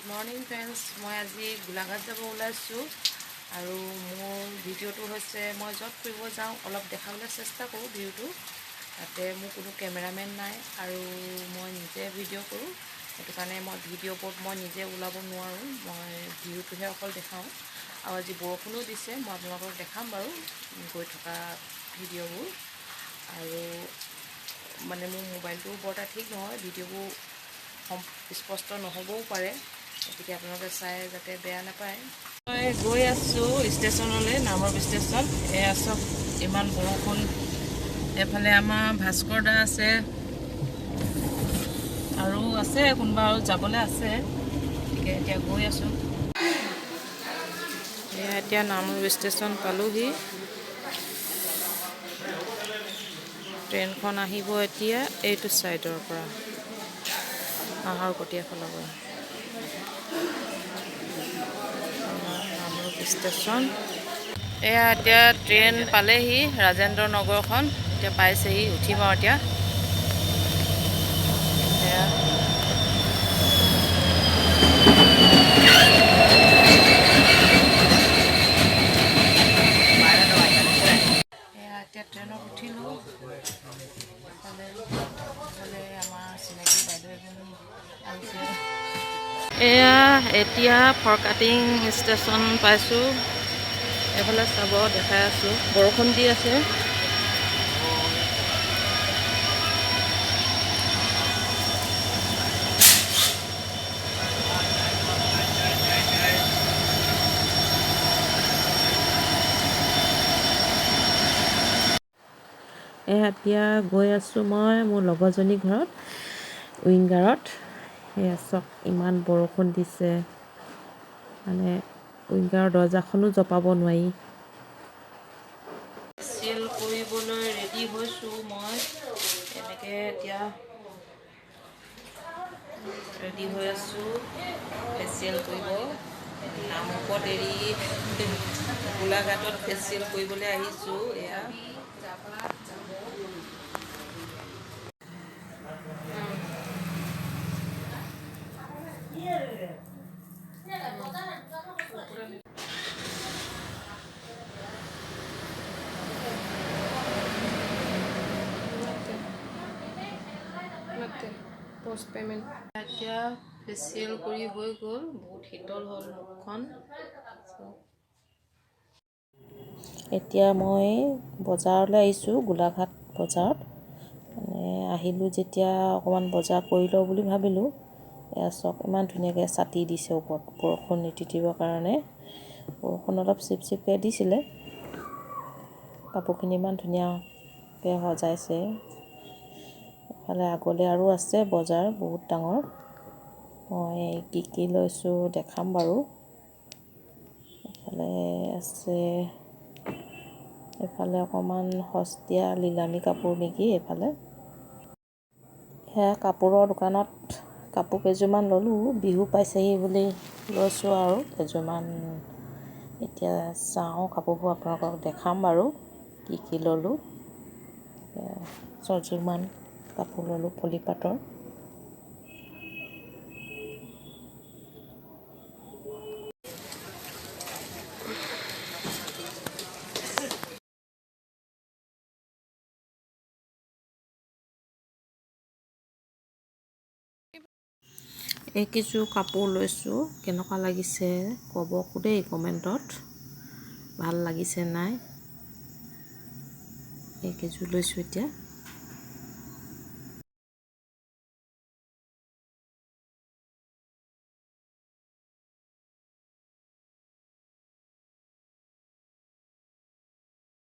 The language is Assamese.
মৰ্ণিং ফ্ৰেণ্ডছ, মই আজি গোলাঘাট যাব ওলাইছোঁ আৰু মোৰ ভিডিঅ'টো হৈছে মই য'ত ফুৰিব যাওঁ অলপ দেখাবলৈ চেষ্টা কৰোঁ ভিউটো। তাতে মোৰ কোনো কেমেৰামেন নাই আৰু মই নিজে ভিডিঅ' কৰোঁ, সেইটো কাৰণে মই ভিডিঅ'বোৰত মই নিজে ওলাব নোৱাৰোঁ, মই ভিউটোহে অকল দেখাওঁ। আৰু আজি বৰষুণো দিছে, মই আপোনালোকক দেখাম বাৰু গৈ থকা ভিডিঅ'বোৰ। আৰু মানে মোৰ মোবাইলটোও বৰ এটা ঠিক নহয়, ভিডিঅ'বোৰ স্পষ্ট নহ'বও পাৰে, গতিকে আপোনালোকে চাই যাতে বেয়া নাপায়। মই গৈ আছোঁ ষ্টেচনলৈ, নামৰূপ ষ্টেচন। এয়া চব ইমান বৰষুণ। এইফালে আমাৰ ভাস্কৰ দা আছে আৰু আছে কোনোবা আৰু যাবলৈ আছে, গতিকে এতিয়া গৈ আছোঁ। এয়া এতিয়া নামৰূপ ষ্টেচন পালোহি। ট্ৰেইনখন আহিব এতিয়া এইটো ছাইডৰ পৰা, নাহৰকটীয়া ফালৰ পৰা। নামৰূপ ষ্টেচন। এয়া এতিয়া ট্ৰেইন পালেহি, ৰাজেন্দ্ৰ নগৰখন এতিয়া পাইছেহি, উঠিম আৰু এতিয়া। এয়া এতিয়া ট্ৰেইনত উঠিলোঁ। ইফালে আমাৰ চিনাকি বাইদেউ এজনী আহিছে। এয়া এতিয়া ফৰকাটিং ষ্টেচন পাইছোঁ। এইফালে চাব, দেখাই আছোঁ, বৰষুণ দি আছে। এয়া এতিয়া গৈ আছোঁ মই মোৰ লগৰজনীৰ ঘৰত, উইংগাৰত। এয়া চাওক, ইমান বৰষুণ দিছে, মানে উইংগাৰৰ দৰ্জাখনো জপাব নোৱাৰি। ফেচিয়েল কৰিবলৈ ৰেডি হৈছোঁ মই, এনেকৈ এতিয়া ৰেডি হৈ আছোঁ ফেচিয়েল কৰিব। নামৰূপত এৰি গোলাঘাটত ফেচিয়েল কৰিবলৈ আহিছোঁ। এয়া পোষ্ট পে'মেণ্ট। এতিয়া ফেচিয়েল কৰি হৈ গ'ল, বহুত শীতল হ'ল মুখখন। এতিয়া মই বজাৰলৈ আহিছোঁ, গোলাঘাট বজাৰত। মানে আহিলোঁ যেতিয়া অকণমান বজাৰ কৰি লওঁ বুলি ভাবিলোঁ। এয়া চাওক, ইমান ধুনীয়াকৈ ছাতি দিছে ওপৰত বৰষুণ নিতিতিবৰ কাৰণে। বৰষুণ অলপ চিপ চিপকৈ দিছিলে। কাপোৰখিনি ইমান ধুনীয়াকৈ সজাইছে। এফালে আগলৈ আৰু আছে বজাৰ, বহুত ডাঙৰ। মই কি কি লৈছোঁ দেখাম বাৰু। এফালে আছে, এইফালে অকণমান সস্তীয়া লিলামী কাপোৰ নেকি এইফালে। সেয়া কাপোৰৰ দোকানত কাপোৰ কেইযোৰমান ল'লোঁ, বিহু পাইছেহি বুলি লৈছোঁ আৰু কেইযোৰমান। এতিয়া চাওঁ কাপোৰবোৰ, আপোনালোকক দেখাম বাৰু কি কি ল'লোঁ। ছযোৰমান কাপোৰ ল'লোঁ পলিপাটৰ। এইকেইযোৰ কাপোৰ লৈছোঁ, কেনেকুৱা লাগিছে ক'ব দেই কমেণ্টত, ভাল লাগিছে নাই। এইকেইযোৰ লৈছোঁ এতিয়া।